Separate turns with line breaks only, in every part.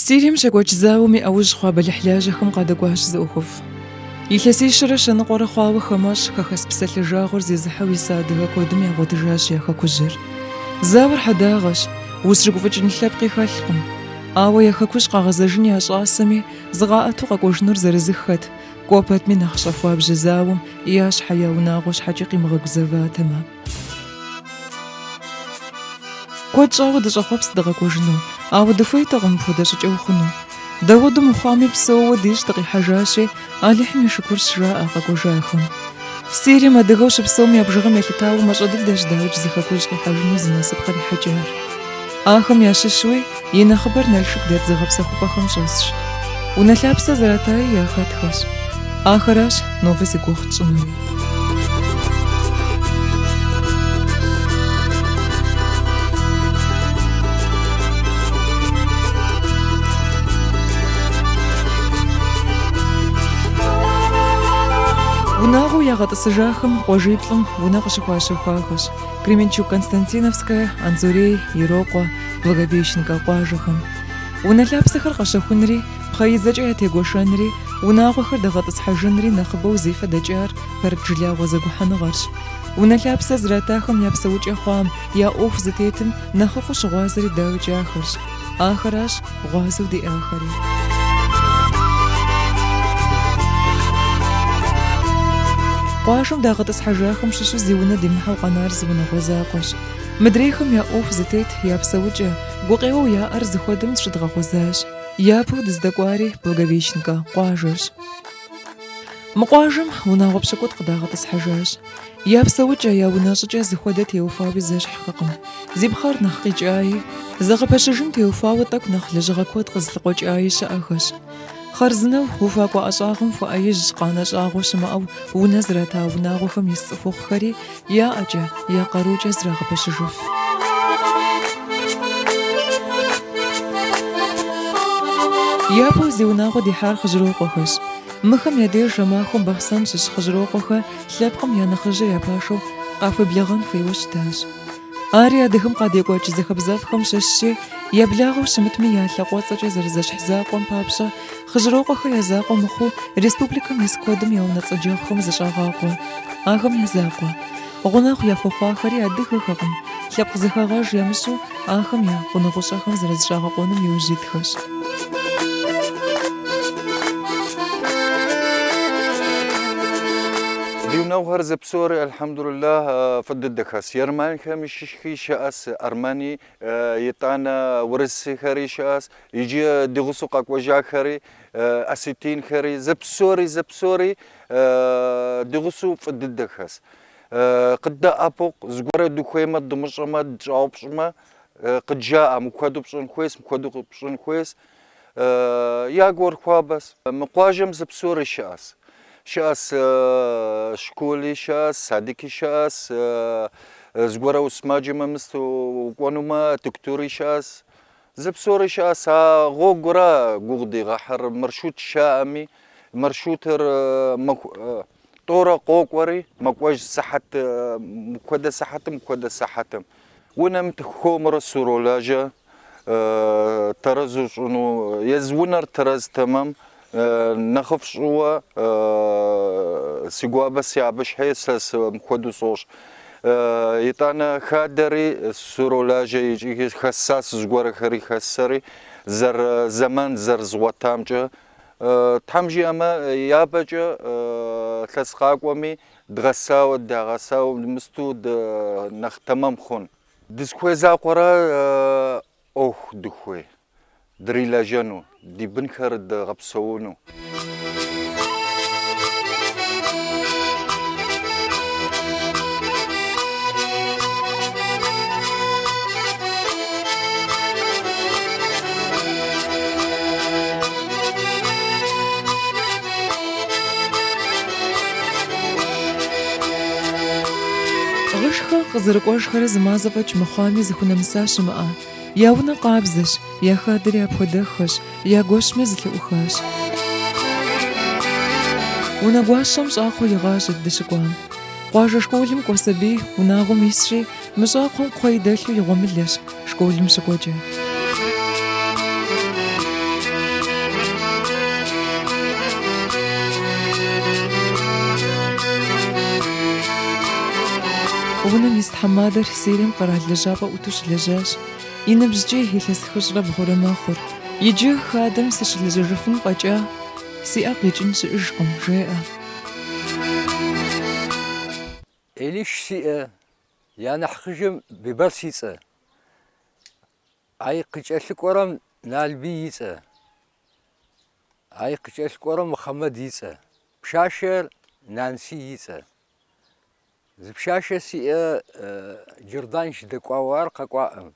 Сирием щекӏуэкӏ зауэм и ӏэужь хъуа бэлыхьлажьэхэм къадэкӏуащ зы ӏуэхуфӏ. Илъэсищэрэ щэныкъуэрэ хъуауэ хамэщӏ хэхэс псалъэ жагъуэр зезыхьэу иса адыгэ куэдым ягъуэтыжащ я хэкужьыр. Зауэр хьэдагъэщ, узыщыгуфӏыкӏын лъэпкъи хэлъкъым. Ауэ я хэкужь къагъэзэжын я щӏасэми, зыкъаӏэту къэкӏуэжынур зырызыххэт, кӏуэ пэтми нэхъ щӏэхуабжьэ зауэм я щхьэ, я унагъуэ щхьэкӏи къимыгъэгузэватэмэ. Куэд щӏауэ дыщӏэхъуэпст дыкъэкӏуэжыну, ауэ дыхуейтэкъым мыпхуэдэ щӏыкӏэу хъуну. Дауэду мыхъуами, псэууэ дищӏ дыкъихьэжащи, Алыхьым и шыкурщ, жаӏэ къэкӏуэжахэм. Сирием адыгэу щыпсэум я бжыгъэм елъытауэ мащӏэ дыдэщ, дауикӏ, зи хэкужь къихьэжыну зи насып кърихьэкӏар. Ахэм ящыщуи и нэхъыбэр Налшык дэт зыгъэпсэхупӏэхэм щӏэсщ. Унэ лъапсэ зэратаи яхэтхэщ. Ахэращ нобэ зи гугъу тщӏынури. Унагъуэу ягъэтӏысыжахэм къуажиплӏым унэ къыщыхуащэхуахэщ, Кременчуг-Константиновское, Анзорей, Ерокъуэ, Благовещенкэ къуажэхэм. Унэ лъапсэхэр къэщэхунри, пхъэидзэкӏэ ятегуэшэнри, унагъуэхэр дэгъэтӏысхьэжынри нэхъыбэу зи фэ дэкӏар Пэрыт жылагъуэ зэгухьэныгъэрщ. Унэ лъапсэ зратахэм я псэукӏэ хъуам, я ӏуэху зытетым нэхъыфӏу щыгъуазэри дауикӏ ахэрщ. Ахэращ гъуазэу диӏахэри. Къуажэм дагъэтӏысхьэжахэм щыщу зи унэ димыхьэу къэнар зы унагъуэ закъуэщ. Мыдрейхэм я ӏуэху зытет, я псэукӏэ, гукъеуэу яӏэр зыхуэдэм зыщыдгъэгъуэзащ. Япэу дыздэкӏуари Благовещенкэ къуажэрщ. Мы къуажэм унагъуэ пщыкӏутӏ къыдагъэтӏысхьэжащ. Я псэукӏэ, я унэ щӏыкӏэ зыхуэдэ теухуауи зэщхьхэкъым. Зи пхъэр нэхъ къикӏаи, зэгъэпэщыжын теухуауэ тӏэкӏу нэхъ лэжьыгъэ куэд къызылъыкъуэкӏаи щыӏэхэщ. Хъарзынэу, ухуакӏуэ ӏэщӏагъэм хуэӏэижь къанэ щӏагъуэ щымыӏэу унэ зрата унагъуэхэм ис цӏыхухъухэри я ӏэкӏэ, я къарукӏэ зрагъэпэщыжыф. Япэу зи унагъуэ дихьар Хъыжьрокъуэхэщ. Мыхэм я деж а махуэм Бахъсэн щыщ Хъыжьрокъуэхэ лъэпкъым я нэхъыжьыр я пашэу къахуеблэгъэн хуейуэ щытащ. Ари адыгэм къадекӏуэкӏ зы хабзэфӏхэм щыщщи, я благъэу щымытми я лъакъуэцӏэкӏэ зэрызэщхь закъуэм папщӏэ, Хъыжьрокъуэхэ я закъуэ мыхъуу, республикэм ис куэдым я унэцӏэджэгъухэм зыщӏагъакъуэ. Ахэм я закъуэ. Гъунэгъу яхуэхъуахэри адыгэхэкъым, лъэпкъ зэхэгъэж ямыщӏу ахэм я гъунэгъущӏэхэм зэрызыщӏагъэкъуэным иужь итхэщ.
Ди унагъуэхэр зэпсори, альхьэмдулиллах, фӏы дыдэхэс. Ерманхэми щыщхи щыӏэс, армэни, итӏанэ урысхэри щыӏэс, иджы ди гъусэу къэкӏуэжахэри, осетинхэри, зэпсори, зэпсори ди гъусэу фӏы дыдэхэс. Къыддэӏэпыкъу, зыгуэрэ дыхуеймэ, дымыщӏэмэ, дыщӏаупщӏмэ, къыджаӏэ, мыпхуэдэу пщӏын хуейс, мыпхуэдэу пщӏын хуейс. Я гур хуабэс. Мы къуажэм зэпсори щыӏэс. Щыӏэс школи щыӏэс, садики щыӏэс, зыгуэрэ усымаджэмэ мысту укӏуэнумэ, дохутыри щыӏэс. Зэпсори щыӏэс. А гъуэгура гугъу дигъэхьыр, маршрут щыӏэми, маршрутыр тӏорэ къокӏуэри, мэкӏуэж сыхьэт, мыпхуэдэ сыхьэтым, мыпхуэдэ сыхьэтым. Унэм хуэмурэ суролажьэ, тэрэзу щӏыну, езы унэр тэрэз тэмэм, нэхъыфӏ щӏыуэ си гуапэси абы щхьей сэ мыпхуэдэу сощӏ. Итӏанэ хадэри суролажьэ икӏи хэссас зыгуэрхэри хэссэри, зэр зэман зэрызгъуэтамкӏэ. Тхьэм жиӏэмэ, япэкӏэ илъэс къакӏуэми дгъэсауэ, дагъэсауэ мысту нэхъ тэмэм хъун. Дызыхуей закъуэрэ ӏуэху дыхуей, дрилэжьэну, ди бынхэр дгъэпсэуну.
Гъышхэ къызэрыкӏуэжхэрэ зы мазэ фӏэкӏ мыхъуами зыхунэмыса щымыӏэ. Я унэ къабзэщ, я хадэри апхуэдэххэщ, я гуэщми зэлъыӏухащ. Унэгуащэм щӏакхъуэ игъажьэт дыщыкӏуам. Къуажэ школым кӏуэ сабий унагъуэм исщи, мы щӏакхъуэм кхъуей дэлъу и гъуэмылэщ школым щыкӏуэкӏэ. Унэм ис тхьэмадэр Сирием къэрал лэжьапӏэ ӏуту щылэжьащ. И ныбжькӏи илъэс хыщӏрэ бгъурэ мэхъур. Иджы хадэм сыщылэжьэжыфын фӏэкӏа, си ӏэ къикӏын щыӏэжкъым, жеӏэ.
ӏелищ сиӏэ, я нэхъыжьым Бибэрс и цӏэ. Ай къыкӏэлъыкӏуэрэм Налбий и цӏэ. Ай къыкӏэлъыкӏуэрэм Мухьэмэд и цӏэ. Пщащэр Нанси и цӏэ. Зы пщащэ сиӏэ Джордан щыдэкӏуауэ ар къэкӏуаӏым.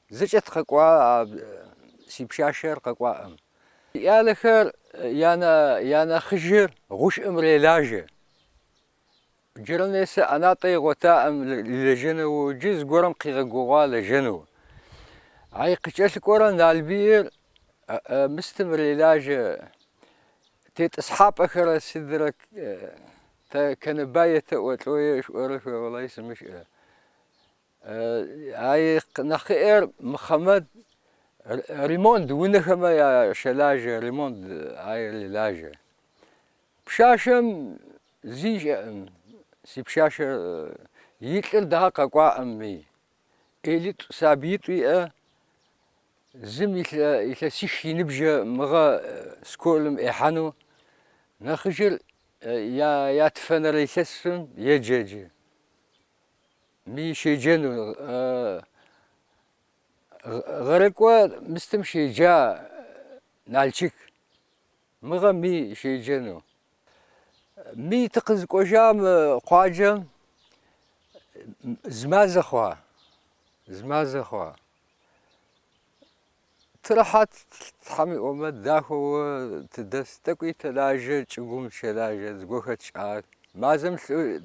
Зэкӏэ тыкъэкӏуа а си пщащэр къэкӏуаӏым. ӏялэхэр я нэхъыжьыр гъущӏым релажьэ. Джырэ несэ ӏэнатӏэ игъуэтаӏым лэжьэну, иджы зыгуэрым къигъэгугъуа лэжьэну. Ай къыкӏэлъыкӏуэрэ Налбийр мыстым релажьэ тетӏысхьапӏэхэрэ сыдрэ тэ кэнэбай етэӏуэ лӏое шӏорэ шъуэ сымышӏэ. Ай нэхъыӏэр Мухьэмэд ремонт унэхэмэ ящэлажьэ, ремонт ай релажьэ. Пщащэм зи ищӏэӏым, си пщащэр и лӏыр дахэ къэкӏуаӏым-ми. ӏелитӏу, сабиитӏу иӏэ, зым илъэсих и ныбжьэ мыгъэ школым ӏехьэну, нэхъыжьыр ятфэнэрэ илъэсым еджэ иджы. Ми щеджэну гъэрекӏуэ мыстым щеджа Налчык. Мыгъэ ми щеджэну. Ми тыкъызыкӏуэжа мы къуаджэм зы мазэ хъуа, зы мазэ хъуа. Тырэхьэт Тхьэм иӏуэмэ, дахэу тыдэс, тӏэкӏуи тэлажьэ, чӏыгум щэлажьэ, зыгуэрхэр тшӏа. Мазэм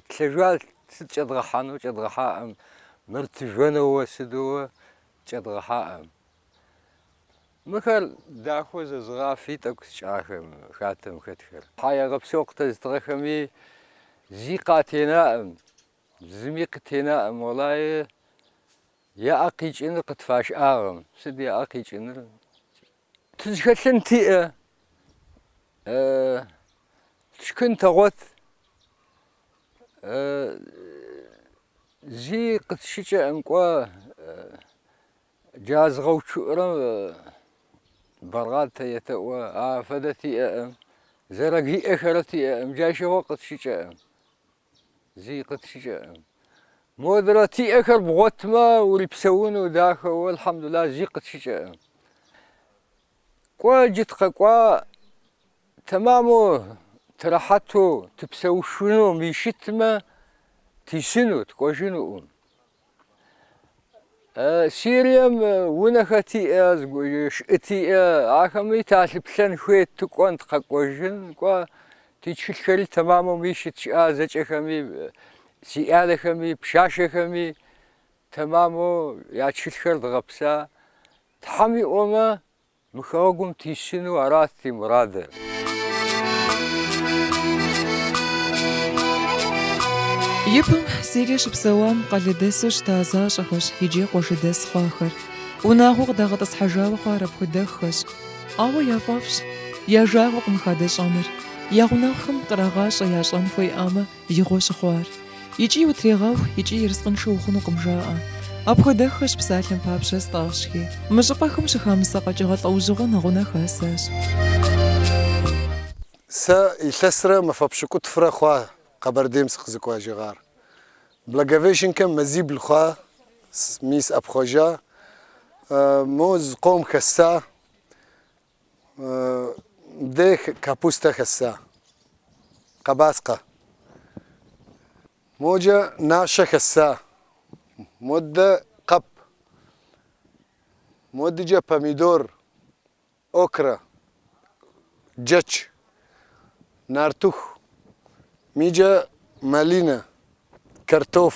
тлъэжа сыт кӏэдгъэхьэну, кӏэдгъэхьаӏым, мыр тыжъонэуэ сыдууэ кӏэдгъэхьаӏым. Мыхэр дахэу зэзыгъафи тӏэкӏу скӏахэм, хатэм хэтхэр. Тхьаегъэпсэу къытэзытыгъэхэми зи къатенаӏым, зыми къытенаӏым, уэлайи яӏэ къикӏыныр къытфашӏагъым. Сыд яӏэ къикӏыныр? Тызхэлъын тиӏэ, тшхын тэгъуэт, зи къытщыкӏэӏым кӏуэ. Джа зыгъэуцуӏэрэм бэргъад тэ етэӏо, а фэдэ тиӏэӏым, зэрэгиӏэхэрэ тиӏэӏым, джащыгъуэ къытщыкӏэӏым, зи къытщыкӏэӏым. Модрэ тиӏэхэр бгъуэтмэ, урипсэуну дахэу, алхьэмдулла, зи къытщыкӏэӏым. Кӏуэ, иджы тыкъэкӏуа, тэмаму, тырэхьэту, тыпсэушыну ми щытмэ, тисыну, тыкӏуэжынуӏым. Сирием унэхэр тиӏэ, щӏы тиӏэ, ахэми талъыплъэн хуей тыкӏуэн, тыкъэкӏуэжын, кӏуэ, ти тхылъхэри тэмаму ми щытщыӏа зэкӏэхэми, си ӏялэхэми, пщащэхэми тэмаму я тхылъхэр дгъэпса. Тхьэм иӏуэмэ, Мы хэгъэгум тисыну арат ди мурадыр.
Ипэм Сирие щыпсэуам къалэдэсу щыта защӏэхэщ иджы къуажэдэс хъуахэр. Унагъуэу къыдагъэтӏысхьэжауэ хъуар апхуэдэххэщ. Ауэ яфӏэфӏщ, я жагъуэкъым хадэ щӏэныр. Я гъунэгъухэм кърагъащӏэ ящӏэн хуейӏамэ, игъуэ щыхъуар. Икӏи утрегъэху, икӏи ерыскъыншэ ухъунукъым, жаӏэ. Апхуэдэххэщ псалъэм папщӏэ Стӏащхи. Мы щӏыпӏэхэм щыхамысэ къэкӏыгъэ лӏэужьыгъуэ нэгъунэ хасащ.
Сэ илъэсрэ мэфэ пщыкӏутфрэ хъуа Къэбэрдейм сыкъызыкӏуэжыгъар. Благовещенкэм мазибл хъуа мис ӏэпхъуэжа, мо зыкъом хэсса, Мыбдей капустэ хэсса, къэбаскъэ. Моджэ нащэ хэсса, моддэ къэп, модыджэ помидор, окрэ, джэч, нартыху, миджэ малинэ, картоф,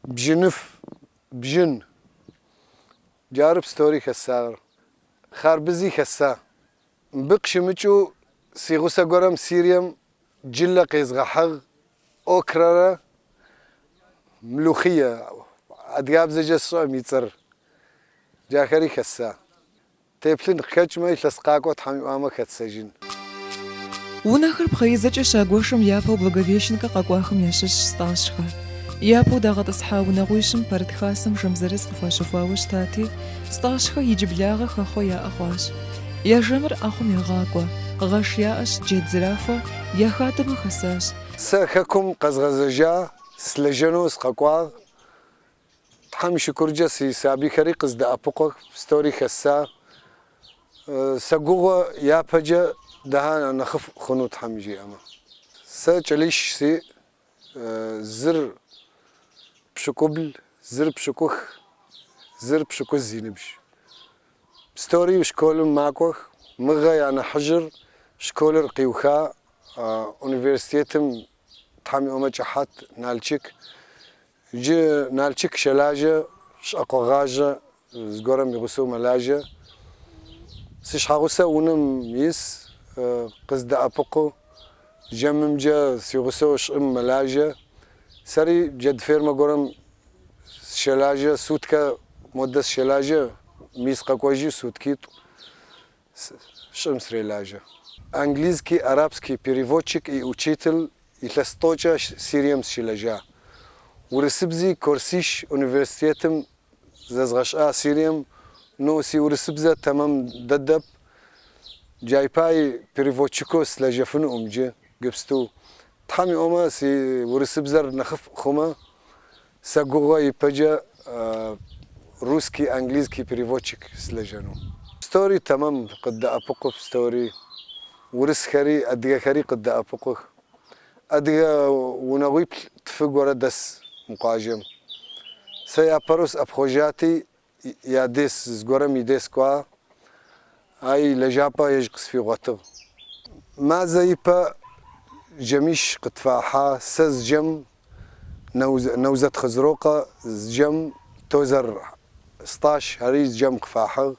бжьыныф, бжьын. Джары пстэури хэссагъэр. Хъарбызи хэсса. Мыбы къыщымыкӏыу си гъусэ гуэрэм Сирием джылэ къезгъэхьыгъ окрэрэ млухие, адыгабзэкӏэ сщӏэӏым и цӏэр. Джахэри хэсса. Теплъын къыхэкӏмэ, илъэс къакӏуэ Тхьэм иӏуамэ хэтсэжын.
Унэхэр пхъэидзэкӏэ щагуэшым япэу Благовещенкэ къэкӏуахэм ящыщщ Стӏащхэ. Япэу дагъэтӏысхьа унагъуищым Пэрыт хасэм жэм зырыз къыхуащэхуауэ щытати, Стӏащхэ иджыблагъэ хэхъуэ яӏэ хъуащ. Я жэмыр ӏэхъуэм ягъакӏуэ, гъэш яӏэщ, джэд зэрахуэ, я хадэмэ хэсащ.
Сэ хэкум къэзгъэзэжа, сылэжьэну сыкъэкӏуагъ. Тхьэм и шыкуркӏэ си сабийхэри къыздэӏэпыкъуэх, псори хэса. Сэгугъэ япэкӏэ дэхьа нэхъыфӏ хъуну Тхьэм жиӏэмэ. Сэ кӏэлищ сиӏ, зыр пщыкӏубл, зыр пщыкӏух, зыр пщыкӏуз и ныбжь. Псори школым макӏуэх, мыгъэ я нэхъыжьыр школыр къиуха, университетым Тхьэм иӏомэ кӏыхьэт Налчык. Иджы Налчык щэлажьэ, щӏакхъуэгъажьэ зыгуэрым и гъусэу мэлажьэ. Си щхьэгъусэ унэм ис, къыздэӏэпыкъуу, жэмымкӏэ си гъусэу щӏым мэлажьэ. Сэри джэд фермэ гуэрым сыщэлажьэ, суткэ модэ сыщэлажьэ, мис къэкӏуэжу суткитӏ щӏым срелажьэ. Английский, арабский переводчик и учитель илъэс тӏокӏэ Сирием сыщылэжьа. Урысыбзи курсищ университетым зэзгъэшӏа Сирием, но си урысыбзэ тэмэм дэдэп, джай пай переводчикэу сылэжьэфынукъым иджы гыпсту. Тхьэм иӏомэ, си урысыбзэр нэхъыфӏ хъумэ, Сэгугъэ ипэкӏэ русский, английский переводчик сылэжьэну. Псори тэмэм къыддэӏэпыкъу псори, урысхэри, адыгэхэри къыддэӏэпыкъух. Адыгэ унагъуиплӏ тфы гуэрэ дэс мы къуажэм. Сэ япэрэу сыӏэпхъуэжати, я дес зыгуэрэм и дес кӏуа, ай лэжьапӏэ ежь къысфигъуэтыгъ. Мазэ ипэ жэмищ къытфахьа, сэ зы жэм Нэузэт Хъызрокъэ зы жэм, Тозэр Стӏащ ари зы жэм къыфахьыгъ.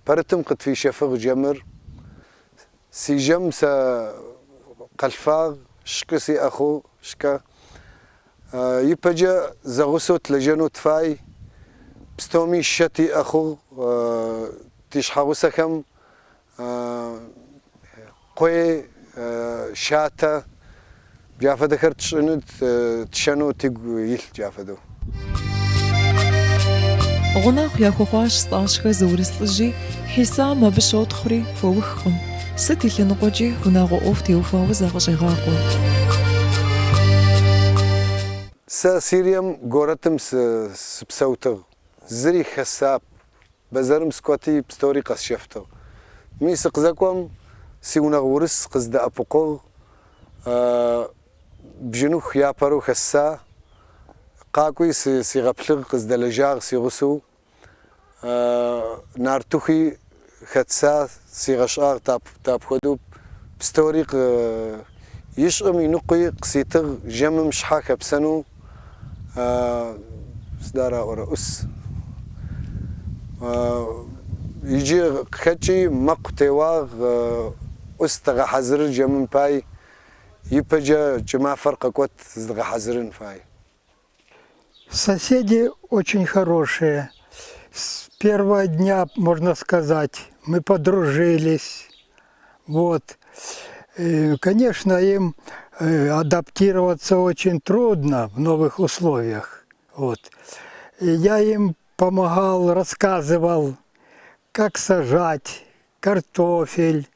Пэрытым къытфищэфыгъ жэмыр. Си жэм сэ къэлъфагъ, шкӏы сиӏэ хъу, шкӏэ. Ипэкӏэ зэгъусэу тылэжьэнэу тыфай, пстэуми щэ тиӏэ хъугъ, тишъхьэгъусэхэм къуей, щатэ, джа фэдэхэр тшӏыну, тщэнэу тигу илъ джа фэдэу.
Гъунэгъу яхуэхъуащ Стӏащхэ зы урыс лӏыжьи, Хьисам абы щотхъури, хуэухкъым. Сыт и лъэныкъуэкӏи унагъуэ ӏуэху теухуауэ закъыщӏегъакъуэ.
Сэ Сирием горэтым сыпсэутыгъ, зыри хэсап, бэзэрым сыкӏуэти псори къэсщэфтыгъ. Ми сыкъызэкӏуэм си унэгъу урыс къыздэӏэпыкъугъ, бжьыныху япэрэу хэсса, къакӏуи сигъэплъыгъ, къыздэлэжьагъ си гъусэу. Нартыхуи хэтса, сигъэшӏагъ тапхуэдэу псори и щӏым и ныкъуи къыситыгъ жэмым щхьэ хэпсэну сыда раӏорэ ӏус. Иджы къыхэкӏи мэкъу теуагъ ӏус тэгъэхьэзырыр жэмым пай, ипэкӏэ кӏымафэр къэкӏуэт зыдгъэхьэзырын фай.
Соседи очень хорошие. С первого дня, можно сказать, мы подружились. Вот. И, конечно, им адаптироваться очень трудно в новых условиях. Вот. И я им помогал, рассказывал, как сажать картофель,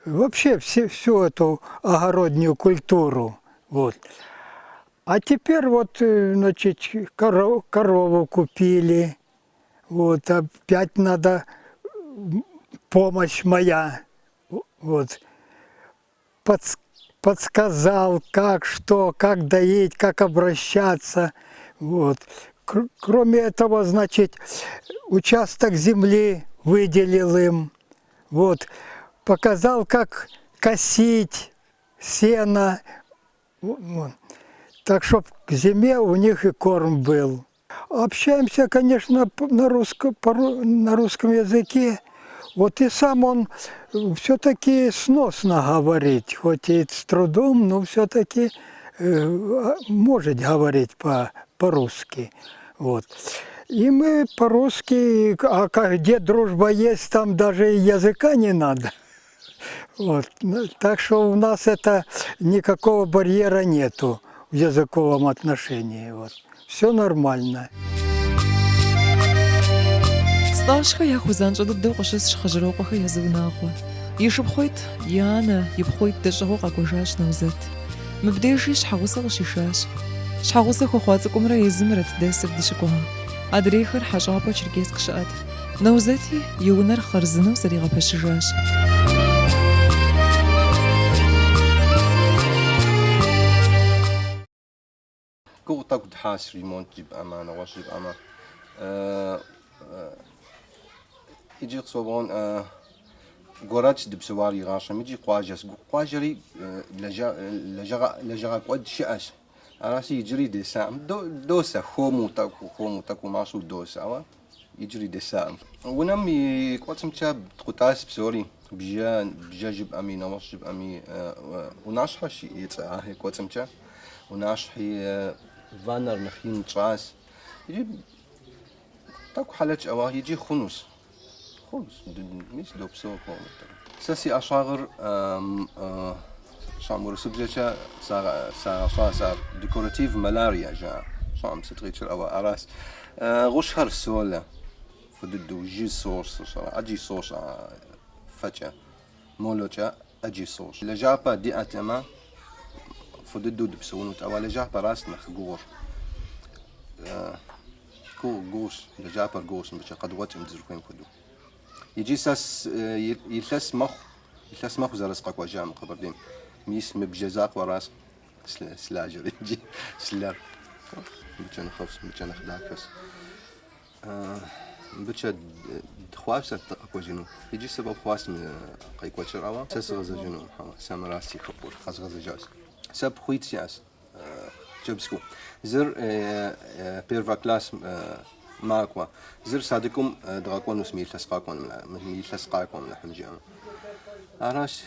вообще все, всю эту огородную культуру. Вот. А теперь вот, значит, корову купили, вот, опять надо помощь моя, вот, подсказал, как, что, как доить, как обращаться, вот. Кроме этого, значит, участок земли выделил им, вот, показал, как косить сено, вот. Так, чтоб к зиме у них и корм был. Общаемся, конечно, на русском языке. Вот и сам он все-таки сносно говорит, хоть и с трудом, но все-таки может говорить по-русски. Вот. И мы по-русски, а где дружба есть, там даже и языка не надо. Вот. Так что у нас это никакого барьера нету. в языковом отношении. Вот. Все нормально.
Стӏащхэ яхуэзанщӏэ дыдэу къыщысщ Хъыжьрокъуэхэ я зы унагъуэ. И шыпхъуитӏ, и анэ, и пхъуитӏ дэщӏыгъуу къэкӏуэжащ Наузэт. Мыбдежи щхьэгъусэ къыщишащ. Щхьэгъусэ хуэхъуа цӏыкӏумрэ езымрэт дэсыр дыщыкӏуам. Адрейхэр хьэщӏапӏэ Черкесск щыӏэт. Наузэти и унэр хъарзынэу зэригъэпэщыжащ.
Гугъу тӏэкӏу дыхьащ ремонт жыпӏэмэ, нэгъуэщӏ жыпӏэмэ. Иджы къысобгъуэн городщ дыпсэуар игъащӏэм, иджы къуажэщ. Къуажэри лэжьыгъэ куэд щыӏэщ. Аращи, иджыри десаӏым. Досэ, хуэму тӏэкӏу, хуэму тӏэкӏу мащӏэу досэ, ауэ иджыри десаӏым. Унэм и кӏуэцӏымкӏэ ткъутащ псори, бжэ, бжэ жыпӏэми, нэгъуэщӏ жыпӏэми, унащхьэщ и цӏэ и кӏуэцӏымкӏэ. Унащхьи ваннэр нэхъ ин тщӏащ. Иджы тӏэкӏу хьэлэч ауэ иджы хъунущ. Хъунущ, мис допсэу хуэму тӏэкӏу. Сэ си ӏэщӏагъэр щӏэм урысыбзэкӏэ сагъэщӏащ ар декоратив малярия жаӏэ. Щӏэм сыт къикӏыр, ауэ аращ. Гъущӏхэр солэ, фӏы дыдэу, жьы сощӏ, сощӏэрэ, ӏэджи сощӏ фэкӏэ, молокӏэ ӏэджи сощӏ. Лэжьапӏэ диӏэтэмэ, фӏы дыдэу дыпсэунут, ауэ лэжьапӏэращ нэхъ гугъур. Гугъущ, лэжьапӏэр гугъущ, мыбыкӏэ къэдгъуэткъым дызэрыхуейм хуэдэу. Иджы сэ илъэс мэхъу, илъэс мэхъу зэрыскъэкӏуэжа мы Къэбэрдейм. Мис мы бжэ закъуэращ сылажьэр иджы сылэр. Мыбыкӏэ нэхъыфӏщ, мыбыкӏэ нэхъ дахэщ. Мыбыкӏэ дыхъуапсэрт дыкъэкӏуэжыну. Иджы сэбэп хъуащ мы къекӏуэкӏыр, ауэ сэ сыгъэзэжынукъым, хьэуэ, сэ мыращ си хэкур, къэзгъэзэжащ. Сэ пхъуитӏ сиӏэщ. Хъыджэбзхэу. Зыр первэ класс макӏуэ. Зыр садикым дгъэкӏуэнущ мы илъэс къакӏуэным, мы илъэс къакӏуэм Алыхьым жиӏэмэ. Аращ,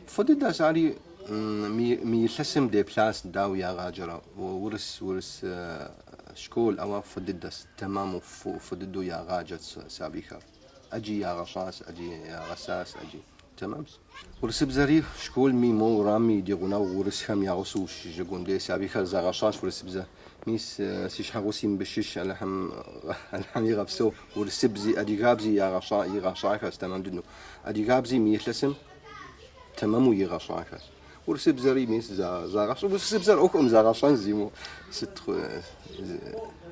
фӏы дыдэщ ари мы илъэсым деплъащ, дауэ ягъаджэрэ. Урыс, урыс школ, ауэ фӏы дыдэщ, тэмэму фӏы дыдэу ягъаджэ сабийхэр. ӏэджи ягъэщӏащ, ӏэджи ягъэсащ, ӏэджи. Тэмэмщ. Урысыбзэри школми, мо урамми ди гъунэгъу урысхэм я гъусэу щыджэгум дей сабийхэр загъэщӏащ урысыбзэ. Мис си щхьэгъуси мыбы щыщ, Алыхьым, Алыхьым игъэпсэу, урысыбзи, адыгабзи ягъэщӏа, игъэщӏахэщ тэмэм дыдэу. Адыгабзи мы илъэсым тэмэму игъэщӏахэщ. Урысыбзэри мис загъэщӏ, урысыбзэр ӏуэхукъым загъэщӏэн зиму, сыт,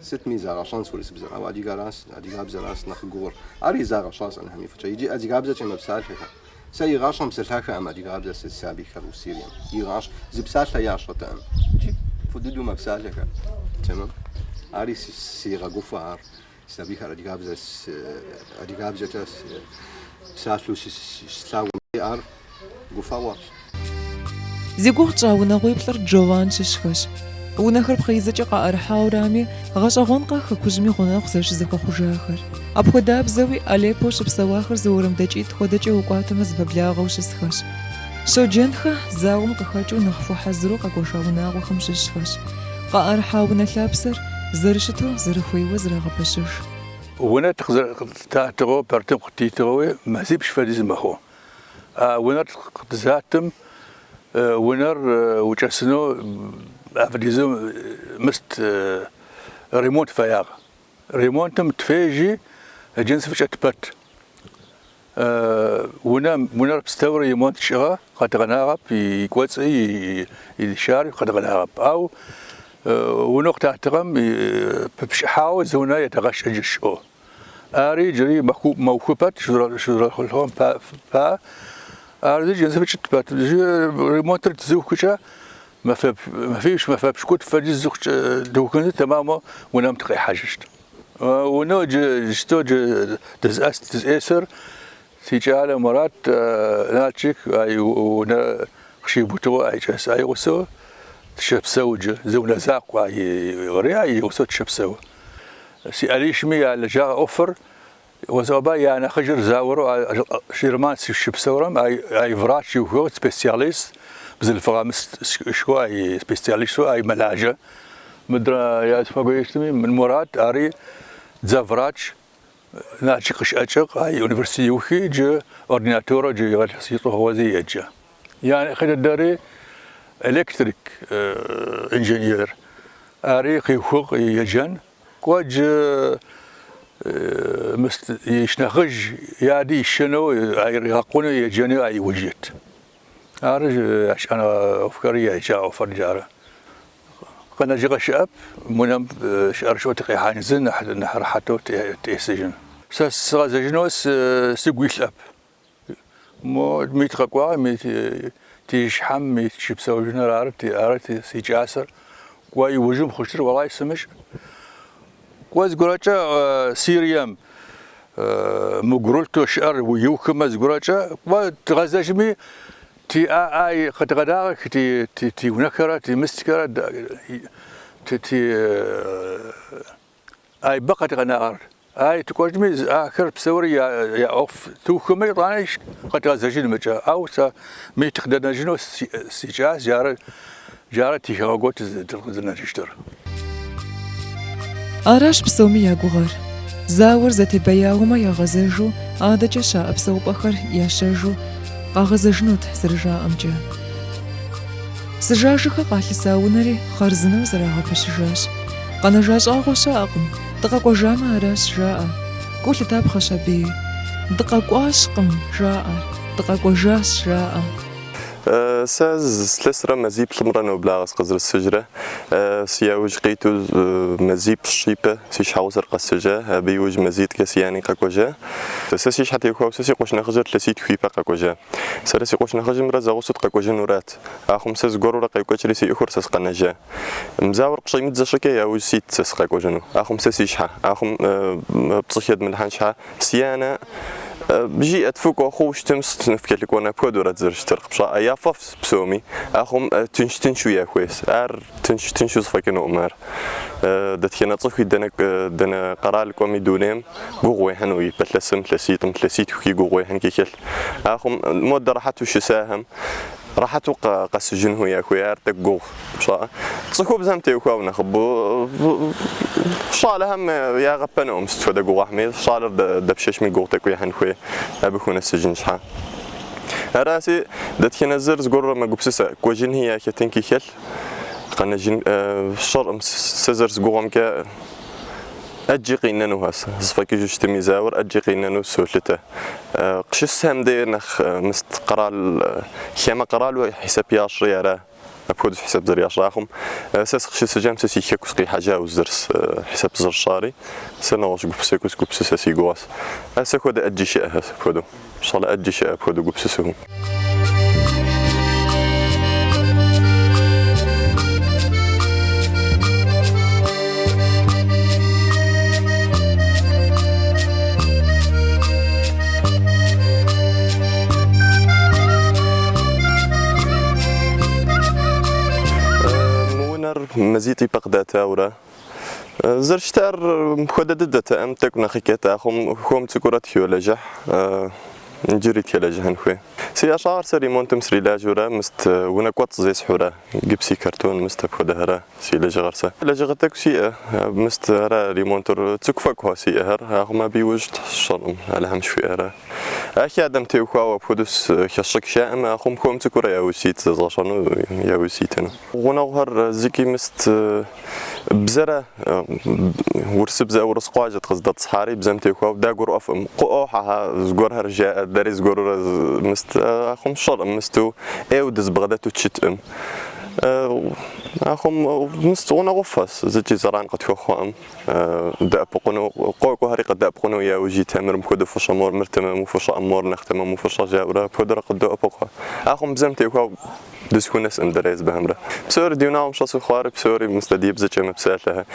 сытми загъэщӏэнщ урысыбзэр, ауэ адыгэращ, адыгабзэращ нэхъ гугъур. Ари загъэщӏащ Алыхьым и фӏыкӏэ. Иджы адыгабзэкӏэ мэпсалъэхэр. Сэ игъащӏэм псэлъахэкъым адыгабзэ си сабийхэр Сирием. Игъащӏ, зы псалъэ ящӏэтэкъым. Иджы фӏы дыдэу мэпсалъэхэр. Тэмэм. Ари сигъэгуфӏэ ар. Сабийхэр адыгабзэ, адыгабзэкӏэ псалъэу щыслъагъум ар гуфӏэгъуэщ.
Зи гугъу тщӏа унагъуиплӏыр Джолан щыщхэщ. Унэхэр пхъэидзэкӏэ къаӏэрыхьауэрами, гъэщӏэгъуэнкъэ хэкужьми гъунэгъу зэрыщызэхуэхъужахэр. Апхуэдабзэуи Алеппо щыпсэуахэр зы уэрамдэкӏитӏ хуэдэкӏэ укӏуатэмэ зэпэблагъэу щысхэщ. Щоджэнхэ зауэм къыхэкӏыу нэхъ хуэхьэзыру къэкӏуэжа унагъуэхэм щыщхэщ. Къаӏэрыхьа унэ лъапсэр зэрыщыту зэрыхуейуэ зэрагъэпэщыж.
Унэр къытатыгъэу, партым къытитыгъэуи мэзипщӏ фэдиз мэхъу. А унэр къытызатым, унэр учӏэсынэу афэдизэу мыст ремонт фэягъ. Ремонтым тфежьи, джынсыф кӏэтыпэт. Унэм, унэр пстэур ремонт тшӏыгъэ, къэдгъэнагъэп, икӏоцӏи, ишари къэдгъэнагъэп. Ау унэу къытатыгъэм пыпшӏыхьагъэу зы унэ етэгъэшӏыжьы щыӏэу. Ари джыри мэухыпэт щызэрэхъулӏыгъэм па. Ар зы джынсыф кӏытыпэт. Ремонтыр тызыухыкӏэ мэфищ, мэфэ пшӏыкӏутф фэдиз зыхъукӏэ дыухынзы тэмамэу унэм тыкъихьажьыщт. Унэу джы щытэу джы дызыӏэс дызӏесыр сикӏалэ Мурат Налчик ай унэ къыщиубытыгъэу ай чӏэс. Ай игъусэу тыщэпсэу джы. Зы унэ закъу ай гъыри ай игъусэу тыщэпсэу. Си ӏэлищми я лэжьагъэ ӏофыр озыӏоба я нахьыжъыр Заурэу Ширман щыпсэурэм ай врач иухыгъ, специалист, бзылъфыгъэ шхо ай специалистэу ай мэлажьэ. Мыдрэ языфагу итми Мурат ари дзэ врач, Налшык къыщыӏэкӏыгъ, ай университет иухи джы ординатурэ джы илъэситӏу хъугъэзи еджэ. Я нэхъ дэдэри Электрик инженер. Ари къиухыгъ еджэн. Кӏуэ джы ишнэхъыжь яди ищэнэу иригъэкъунэу еджэнэу а иужь ит. Ары ящыӏэныгъэ ӏофхэри яеджа ӏофэр джары. Къэнэжьыгъэ щыӏэп, унэм щыӏэрыщэу тыкъихьанзы нахь нахь рэхьатэу тесыжьын. Сэ сыгъэзэжьынэу сыгу илъэп. Мо мы тыкъэкӏуагъ, мы тижъышъхьэм мы тыщыпсэужьыныр ары ары сикӏасэр. Кӏо иужьым хъущтыр олай сымышӏ. Кӏо зыгорэкӏэ Сирием мы гурылъэу щыӏэр иухымэ зыгорэкӏэ, кӏо дгъэзэжьми ти ай къэдгъэнагъэх ти тиунэхэрэ тимыстхэрэ ти ай бэ къэдгъэнагъэр. Ай тыкӏожьми ахэр псэури яӏоф тыухымэ етӏанэ къэдгъэзэжьын мыкӏэ. Ау сэ мы тыкъыдэнэжьынэу сикӏас, джары джары тихэгъэгоу тыкъызыдэнэжьыщтыр.
Аращ псоми я гугъэр. Зауэр зэтебэяумэ ягъэзэжу, адэкӏэ щаӏэ псэупӏэхэр ящэжу къагъэзэжынут зэрыжаӏэмкӏэ. Сыжажэхэ къалъыса унэри хъарзынэу зэрагъэпэщыжащ. Къэнэжа щӏагъуэ щыӏэкъым, дыкъэкӏуэжамэ аращ, жаӏэ. Гу лъытапхъэщ абыи. Дыкъэкӏуащкъым, жаӏэ, дыкъэкӏуэжащ, жаӏэ.
Сэ илъэсрэ мазиплӏымрэ ноблагъэ сыкъызэрысыжрэ, си яужь къиту мазипщӏ ипэ си щхьэгъусэр къэсыжа, абы иужь мазитӏкӏэ си ани къэкӏуэжа. Сэ си щхьэ теухуауэ сэ си къуэш нэхъыжьыр илъэситху ипэ къэкӏуэжа. Сэрэ си къуэш нэхъыжьымрэ зэгъусэу дыкъэкӏуэжынурат. Ахъум сэ зыгуэрурэ къекӏуэкӏри си ӏуэхур сэ сыкъэнэжа. Мы зауэр къыщӏимыдзэ щӏыкӏэ яужь сит сэ сыкъэкӏуэжыну. Ахъум сэ си щхьэ, ахъум пцӏы хедмылъхьэн щхьэ, си анэ жиӏэт фыкӏуэ хъуу щытым сыныфкӏэлъыкӏуэн апхуэдэурэт зэрыщытыр къыпщӏаӏэ. Яфӏэфӏ псоми, ахъум тынш-тыншу яхуейс. Ар тынш-тыншу зэфӏэкӏынукъым ар. Дэтхэнэ цӏыхуи дэнэ дэнэ къэрал кӏуэми дунейм гугъу уехьыну ипэ илъэсым, илъэситӏым, илъэситхукӏи гугъу уехьынкӏи хэлъ. Ахъум модэ рэхьэту щысахэм Рэхьэту къэсыжынху яхуей, ар тӏэкӏу гугъу пщӏаӏэ. Цӏыхубзхэм теухуауэ нэхъыбэу щӏалэхэм ягъэпэнукъым сыт хуэдэ гугъуехьми, щӏалэр дапщэщми гугъу тӏэкӏу ехьын хуей, абы хунэсыжын щхьэ. Араси, дэтхэнэ зыр зыгуэрурэ мэгупсысэ, кӏуэжынхи яхэтынкӏи хэлъ, къэнэжын сщӏэркъым, сэ зэрызгугъэмкӏэ. ӏэджи къинэнухэс, зэфӏэкӏыжу щытми зауэр ӏэджи къинэну солъытэ. Къыщысхэм де нэхъ мыст къэрал, хамэ къэралу хьисэп ящӏри ара, апхуэдэу хьисэп зэрящӏ ахъум. Сэ сыкъыщысыжам сэ си хэку сыкъихьэжауэ зэрыс хьисэп зэрыщӏари, сэ нэгъуэщӏ гупсысэкӏэу сыгупсысэ си гугъэс. Сэ хуэдэ ӏэджи щыӏэхэс апхуэдэу, щӏалэ ӏэджи щыӏэ апхуэдэу гупсысэу. Мы унэр мазитӏ ипэ къыдатаурэ. Зэрыщытар мыпхуэдэ дыдэтэкъым, тӏэкӏу нэхъ икӏэт, ахъум хуэм цӏыкӏуурэ тхиолэжьыхь, иджыри тхэлэжьыхьын хуей. Си ӏэщӏагъэр сэ ремонтым срилажьэурэ, мыст унэ кӏуэцӏ зесхьэурэ, гипси, картон, мыст апхуэдэхэрэ си лэжьыгъэр сэ. Лэжьыгъэ тӏэкӏу сиӏэ, мыст ара ремонтыр цӏыкӏу-фэкӏухэ сиӏэхэр, ахъум абы иужь сщӏэркъым, Алыхьым жыхуиӏэрэ. Ахи адэм теухуауэ апхуэдэу хэсщӏыкӏ щыӏэкъым, ахъум хуэм цӏыкӏуурэ яужь сит зэзгъэщӏэну, яужь ситыну. Гъунэгъухэр зыкӏи мыст бзэрэ урысыбзэ, урыс къуажэт къыздэтӏысхьари бзэм теухуауэ дагурыӏуэфӏым. Къыӏуохьэхэ, зыгуэрхэр жаӏэ, дэри зыгуэрурэ мыст ахъум сщӏэркъым, мысту ӏейуэ дызыбгъэдэту тщыткъым. Ахъум мыст гъунэгъуфӏхэщ, зыкӏи зэран къытхуэхъуэкъым. Дэӏэпыкъуну, къокӏуэхэри къыдэӏэпыкъуну яужь итэ, мыр мыпхуэдэу фыщӏэ, мор мыр тэмэму фыщӏэӏым, мор нэхъ тэмэму фыщӏэ жаӏэурэ апхуэдэрэ къыдоӏэпыкъухэ. Ахъум бзэм теухуауэ дызыхунэсӏым дэрэ езыбыхэмрэ. Псори ди унагъуэм щӏэсу хъуари, псори мыст адыгэбзэкӏэ мэпсалъэхэ.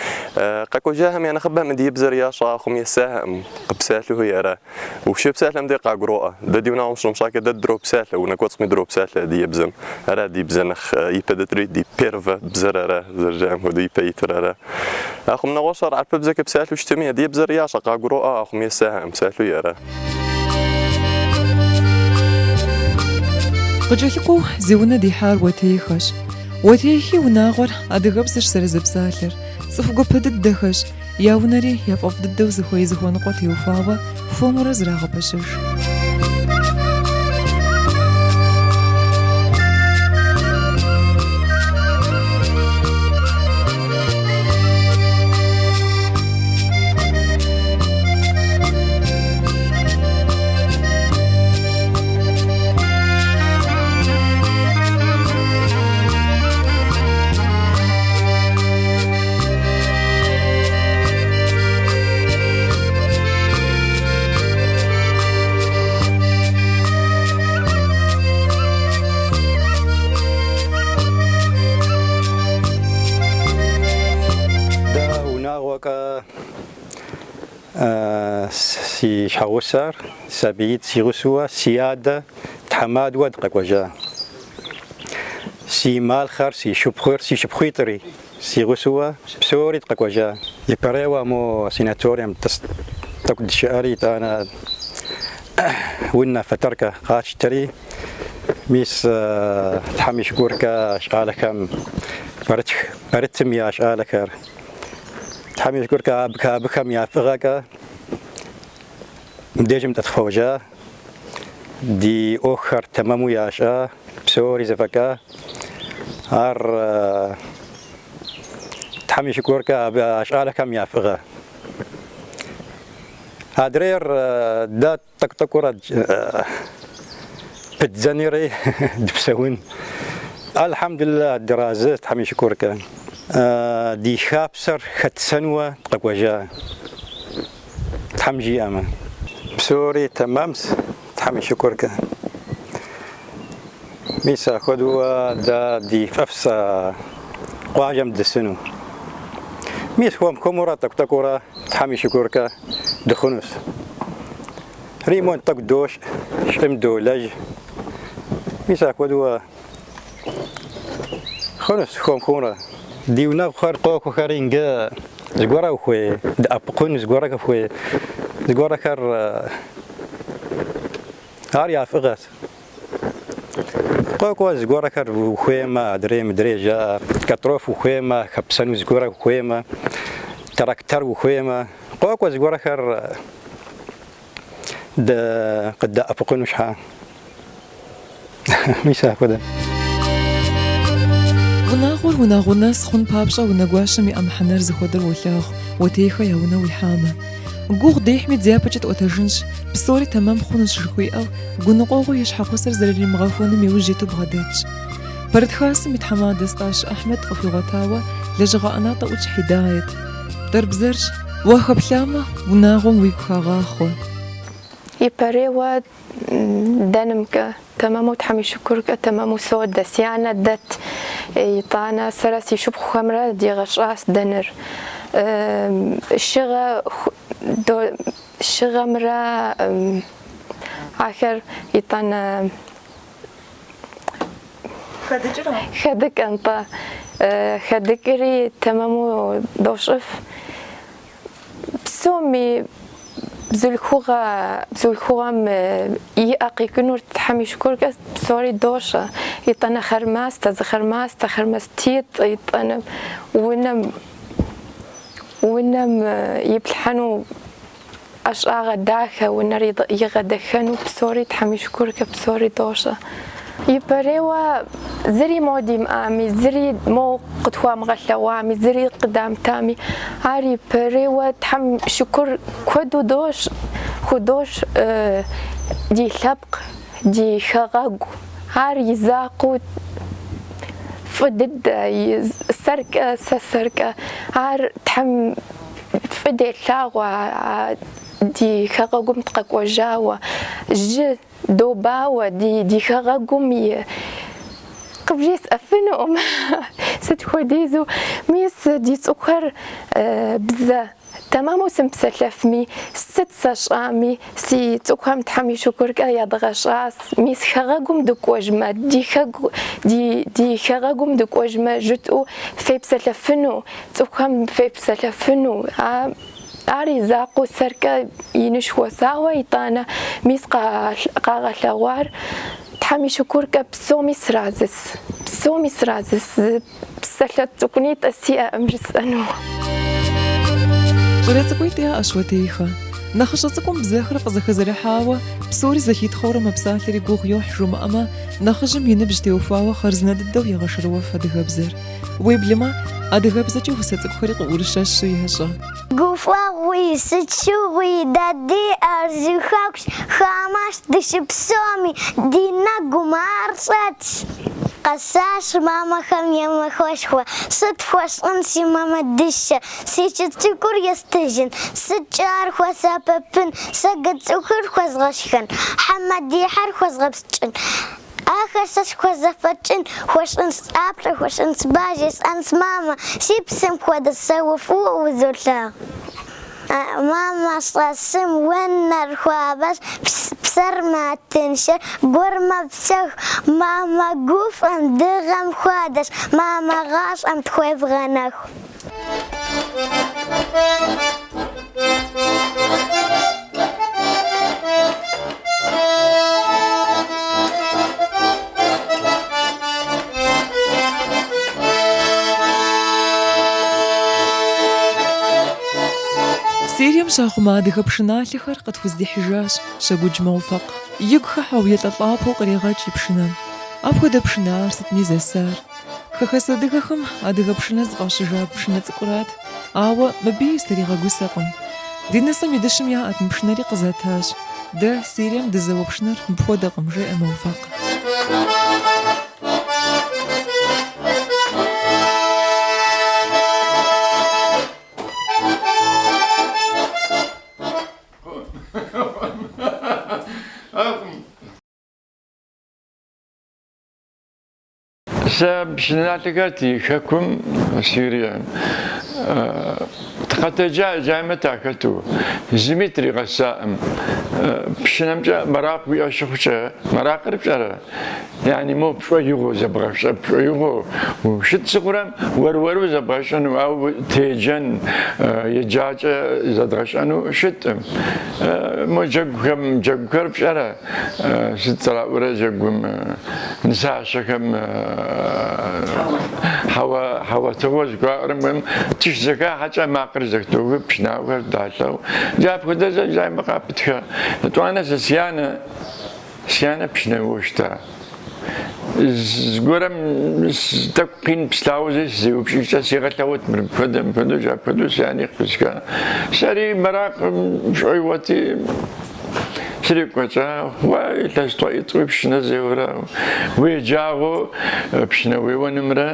Къэкӏуэжахэм я нэхъыбэм адыгэбзэр ящӏэ, ахъум есахэкъым, къыпсалъэхэу ара. Ущепсалъэм де къагуроӏуэ. Дэ ди унагъуэм щынэмыщӏакӏэ дэ дропсалъэ, унэ кӏуэцӏми дропсалъэ адыгэбзэм. Ара ди бзэ нэхъ ипэ дэтри, ди первэ бзэр ара, зэрыжаӏэм хуэдэу ипэ итыр ара. Ахъум нэгъуэщӏхэр хьэрыпыбзэкӏэ псалъэу щытми, адыгэбзэр ящӏэ, къагуроӏуэ, ахъум есахэкъым, псалъэу ара.
Къыкӏэлъыкӏуэу зи унэ дихьар Уэтейхэщ. Уэтейхи унагъуэр адыгэбзэщ зэрызэпсалъэр, цӏыху гуапэ дыдэхэщ. Я унэри яфӏэфӏ дыдэу зыхуей-зыхуэныкъуэ теухуауэ хуэмурэ зрагъэпэщыж.
Си щхьэгъусэр, сабиитӏ си гъусэуэ, си адэ тхьэмадэуэ дыкъэкӏуэжа. Си малъхъэр, си шыпхъур, си шыпхъуитӏри си гъусэуэ псори дыкъэкӏуэжа. Япэрейуэ мо санаторием тӏэкӏу дыщыӏэри, итӏанэ унэ фэтэркэ къатщтэри, мис Тхьэм и шыкуркэ щӏалэхэм Пэрытым я щӏалэхэр. Тхьэм и шыкуркэ абыхэм я фӏыгъэкӏэ мыбдежым дыкъытхуэжа, ди ӏуэхухэр тэмэму ящӏа, псори зэфӏэкӏа. Ар Тхьэм и шыкуркэ абы а щӏалэхэм я фӏыгъэ. Адрейр дэ тӏэкӏу-тӏэкӏуурэ пыддзэнури дыпсэун. Алхьэмдулиллах, дыразы, Тхьэм и шыкуркэ. Ди хабзэр хэтсэнуэ дыкъэкӏуэжа, Тхьэм жиӏэмэ. Псори тэмэмщ, Тхьэм и шыкуркэ. Мис апхуэдэу дэ ди фӏэфӏщ къуажэм дысыну. Мис хуэм-хуэмурэ тӏэкӏу-тӏэкӏуурэ Тхьэм и шыкуркэ дыхъунущ. Ремонт тӏэкӏу дощӏ, щӏым долэжь. Мис апхуэдэу хъунущ хуэм-хуэмурэ. Ди унэгъухэр къокӏуэхэри иджы зыгуэрэ ухуей, дэӏэпыкъун зыгуэрэ хуей, зыгуэрэхэр ар я фӏыгъэщ. Къокӏуэ зыгуэрэхэр ухуеймэ, адрей мыдрей жаӏэ, кӏэртӏоф ухуеймэ, хэпсэну зыгуэрэ ухуеймэ, трактор ухуеймэ, къокӏуэ зыгуэрэхэр къыддэӏэпыкъуну щхьа. Мис апхуэдэ.
Унагъуэр унагъуэ нэс хъун папщӏэ унэгуащэм иӏэ мыхьэнэр зыхуэдэр уолъагъу, Уэтейхэ я унэ уихьамэ. Гугъу дехьми дяпэкӏэ тӏуэтэжынщ, псори тэмэм хъунущ жыхуиӏэу, гуныкъуэгъуэ и щхьэгъусэр зэрыримыгъэхуэным иужь иту бгъэдэтщ. Пэрыт хасэм и тхьэмадэ Стӏащ Ахьмэд къыхуигъуэтауэ лэжьыгъэ ӏэнатӏэ ӏутщ Хьидает. Дэрбзэрщ, уахэплъамэ, унагъуэм уигу хагъахъуэ.
Ипэрейуэ дэнымкӏэ тэмэму Тхьэм и шыкуркӏэ тэмэму содэ. Си анэ дэт, итӏанэ сэрэ си шыпхъухэмрэ дигъэщӏащ дэныр. Шыгъэ шыгъэмрэ ахэр итӏанэ
Хэдыкӏыра?
Хэдыкӏ, нтӏэ. Хэдыкӏри тэмэму дощӏыф. Псоми бзылъхугъэ, бзылъхугъэм и ӏэ къикӏынур Тхьэм и шыкуркӏэ псори дощӏэ. Итӏанэ хъэрмастэ, зы хъэрмастэ, хъэрмаститӏ, итӏанэ унэм, унэм иплъхьэну ӏэщӏагъэ дахэ, унэр игъэдэхэну псори Тхьэм и шыкуркӏэ псори дощӏэ. Ипэрейуэ зыри мо димыӏами, зыри мо къытхуамыгъэлъэгъуами, зыри къыдамытами, ар ипэрейуэ Тхьэм шыкур куэду дощӏ, худощӏ ди лъэпкъ, ди хэгъэгу. Ар и закъуэу фӏы дыдэ, сэркӏэ, сэ сэркӏэ. Ар Тхьэм фӏы делъагъу а ди хэгъэгум дыкъэкӏуэжауэ, жьы добауэ ди хэгъэгум и къыбжесӏэфынукъым. Сыт хуэдизу мис ди цӏыхухэр бзэ тэмэму сымыпсэлъэфми, сыт сщӏами, си цӏыхухэм Тхьэм и шыкуркӏэ ядгъэщӏащ. Мис хэгъэгум дыкӏуэжмэ, ди хэгу, ди хэгъэгум дыкӏуэжмэ жытӏэу фепсэлъэфыну, цӏыхухэм фепсэлъэфыну. Ар и закъуэу сэркӏэ инышхуэщ, ауэ итӏанэ мис къагъэлъэгъуар Тхьэм и шыкуркӏэ псоми сыразыс, псоми сыразыс, зы псалъэ цӏыкӏунитӏэ сиӏэкъым жысӏэну.
Щӏалэ цӏыкӏуитӏ яӏэщ Уэтейхэ. Нэхъыщӏэ цӏыкӏум бзэхэр фӏызэхэзэрыхьауэ, псори зэхитхъэурэ мэпсалъэри гугъу йохь жумыӏэмэ, нэхъыжьым и ныбжь теухуауэ хъарзынэ дыдэу егъэшэрыуэф адыгэбзэр. Уеблэмэ, адыгэбзэкӏэ усэ цӏыкӏухэри къыӏурыщэщу ещӏэ.
Гуфӏэгъуи, сыт щыгъуи дэ диӏэр зы хэкущ, хамэщӏ дыщыпсэуми, ди нэгум ар щӏэтщ. Къэсащ мамэхэм я махуэшхуэ, сыт хуэсщӏын си мамэ дыщэ, си кӏы цӏыкӏур естыжын, сыткӏэ ар хуэсэбэпын, сэ цӏыхур хуэзгъэшхэн, хьэмэ ди хьэр хуэзгъэпскӏын. Ахэр сэ схузэфӏэкӏын, хуэсщӏынщ ӏэплӏэ, хуэсщӏынщ ба, жесӏэнщ мамэ, си псэм хуэдэ сэ уэ фӏыуэ узолъагъу. Мамэ щӏэсым унэр хуабэщ, псэр мэтыншыр, гур мэпсэху. Мамэ гуфӏэм дыгъэм хуэдэщ, мамэ гъащӏэм тхуевгъэнэху.
Сирием щахъумэ адыгэ пшыналъэхэр къытхуздихьыжащ Шэгудж Мэуфэкъ. Игу хыхьэу, елӏэлӏапэу кърегъэкӏ и пшынэм. Апхуэдэ пшынэ ар сытми зэсар. Хэхэс адыгэхэм адыгэ пшынэ зыфӏащыжа пшынэ цӏыкӏурат, ауэ мыбыи сригъэгусэкъым. Ди нысэм и дыщым яӏэт мы пшынэри къызатащ. Дэ Сирием дызэуэ пшынэр мыпхуэдэкъым, жеӏэ Мэуфэкъ.
Сэ пшыналъэхэр ди хэкум, Сирием, тыкъэтэджа жаймэ тахэту, зыми тригъэсаӏым. Пшынэмкӏэ мэракъ уиӏэ щыхъукӏэ, мэракъыр пщӏэрэ? Яни мо пшӏоигъоу зэбгъэшӏэ пшӏоигъоу щыт зыхъурэм ор-орэу зэбгъэшӏэну, ау теджэн, еджакӏэ зэдгъэшӏэну щытӏым. Мо джэгухэм, джэгухэр пщӏэрэ? Сыт зэраӏурэ джэгум нысащэхэм хьэуэ хьэуэтыгъуэ жыхуаӏэрэм тыщызэхахьэкӏэ макъыр зэхыдохыр, пшынауэхэр далъэгъу. Джа апхуэдэ зэ жаймэ къапытхэ. Етӏуанэ сэ си анэ, си анэ пшынауэу щыта. Зыгуэрэм тӏэкӏу къин пслъауэ зэ сызеупщӏыкӏэ сигъэлъэгъут мыр мыпхуэдэ, мыпхуэдэу, джа апхуэдэу си ани къыпысха. Сэри мэракъым сфӏэигъуэти, Срекӏуэкӏа хъуа илъэс тӏоӏитӏуи пшынэ зеурэ уеджагъэу пшынэ уеуэнымрэ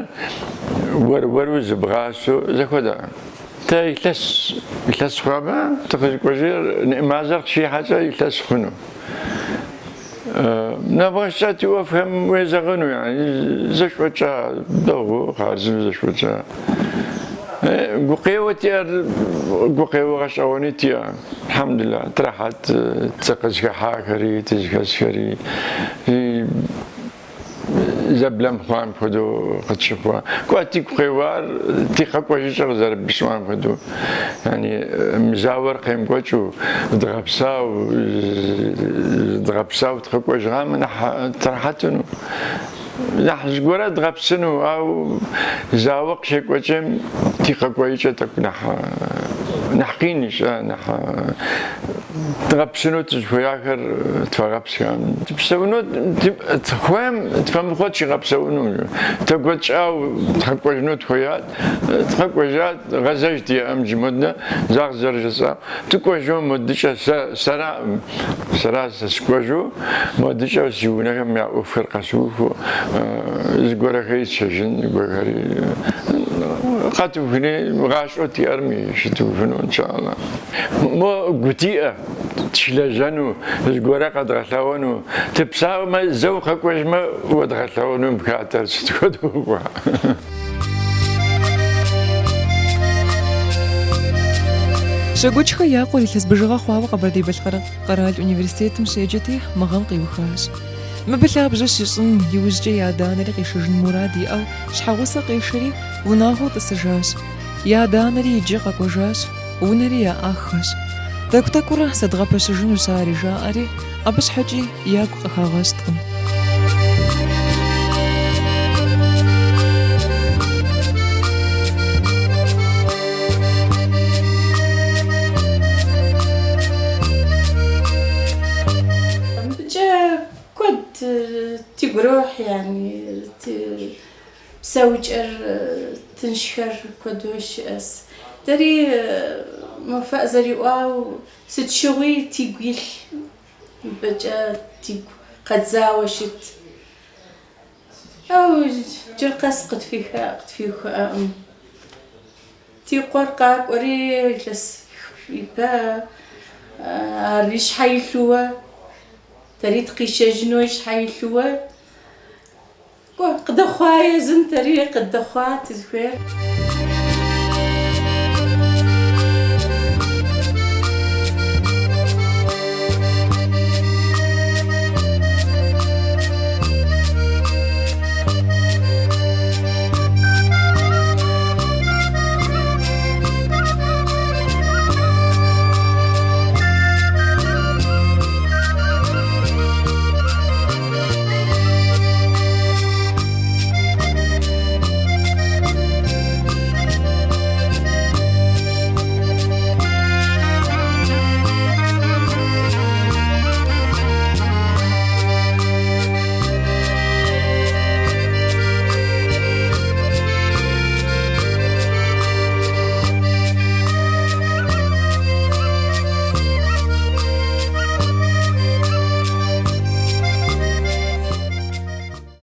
уэр-уэру зыбгъасэу зэхуэдэкъым. Тэ илъэс, илъэс хъуамэ, тыкъызыкӏуэжыр мазэр къыщихьэкӏэ илъэс хъуну. Нэгъуэщӏкӏэ ди ӏуэхухэм уезэгъыну, зэшӏокӏа, дэгъуэу хъарзынэу зэшӏокӏа. Гукъеуэ тиӏэр, гукъеуэ гъэщӏэгъуэни тиӏэ. Хьэмдулла, трэхьэт тыкъызыхыхьахэри, тызыхэсхэри. Зэблэм хъуам хуэдэу къытщыхъуа. Кӏуэ, дигу къеуар ди къэкӏуэжыкӏэ къызэрыбыщӏам хуэдэу. Яни мы зауэр къемыкӏуэкӏыу, дгъэпсау, дгъэпсау дыкъэкӏуэжыгъамэ нэхъ трэхьэтыну. Нэхъ зыгуэрэ дгъэпсыну, ауэ зауэ къыщекӏуэкӏым ди къэкӏуэикӏэ тӏэкӏу нэхъ нэхъ къин ищӏа, нэхъ дгъэпсыну тызыхуеяхэр тхуэгъэпсхэм. Тыпсэуну тхуейм тфэмыхъуэ тщигъэпсэуну. Тэгуэкӏау дгъэкӏуэжыну тхуеят, дгъэкӏуэжат, гъэзэж диӏэм иджы модэ загъ зэрыжысӏам. Тыкӏуэжу модыкӏэ сэ сэраӏым. Сэра сэ сыкӏуэжу, модыкӏэ си унэхэм я ӏуэхухэр къэсыухыу, зыгуэрэхэри тщэжын, зыгуэрхэри къэтыухыни, гъащӏэу тиӏэрми щытыухыну, иншалла. Мо гу тиӏэ, тщылэжьэну, зыгуэрэ къэдгъэлъэгъуэну, тыпсаумэ, зэ укъэкӏуэжмэ, уэдгъэлъэгъуэну мы хатэр сыт хуэдэу кӏуа?
Шэгуджхэ я къуэр илъэс бжыгъэ хъуауэ Къэбэрдей-Балъкъэр къэрал университетым щеджэти, мы гъэм къиухащ. Мыбы лъабжьэ щищӏын, иужькӏэ и адэ-анэри къишэжын мурад иӏэу щхьэгъусэ къишэри, унагъуэу тӏысыжащ. И адэ-анэри иджы къэкӏуэжащ, унэри яӏэххэщ. Тӏэкӏу-тӏэкӏуурэ зэдгъэпэщыжынущ ари жаӏэри, абы щхьэкӏи ягу къыхагъэщткъым.
Мыбыкӏэ куэд дигу ирохь, яни псэукӏэр тыншхэр куэду щыӏэс. Дэри Муфаӏ зэриӏуау сыт щыгъуи тигу илъ Мыбыкӏэ дигу къэдзауэ щыт. Ау иджыр къэс къытфихыӏэкъым. Ди къуэр къакӏуэри илъэс ипэ ар и щхьэ илъууэ, дэри дыкъишэжыну и щхьэ илъууэ. Кӏуэ, къыдэхъуа езым дэри къыдэхъуа дызыхуейр.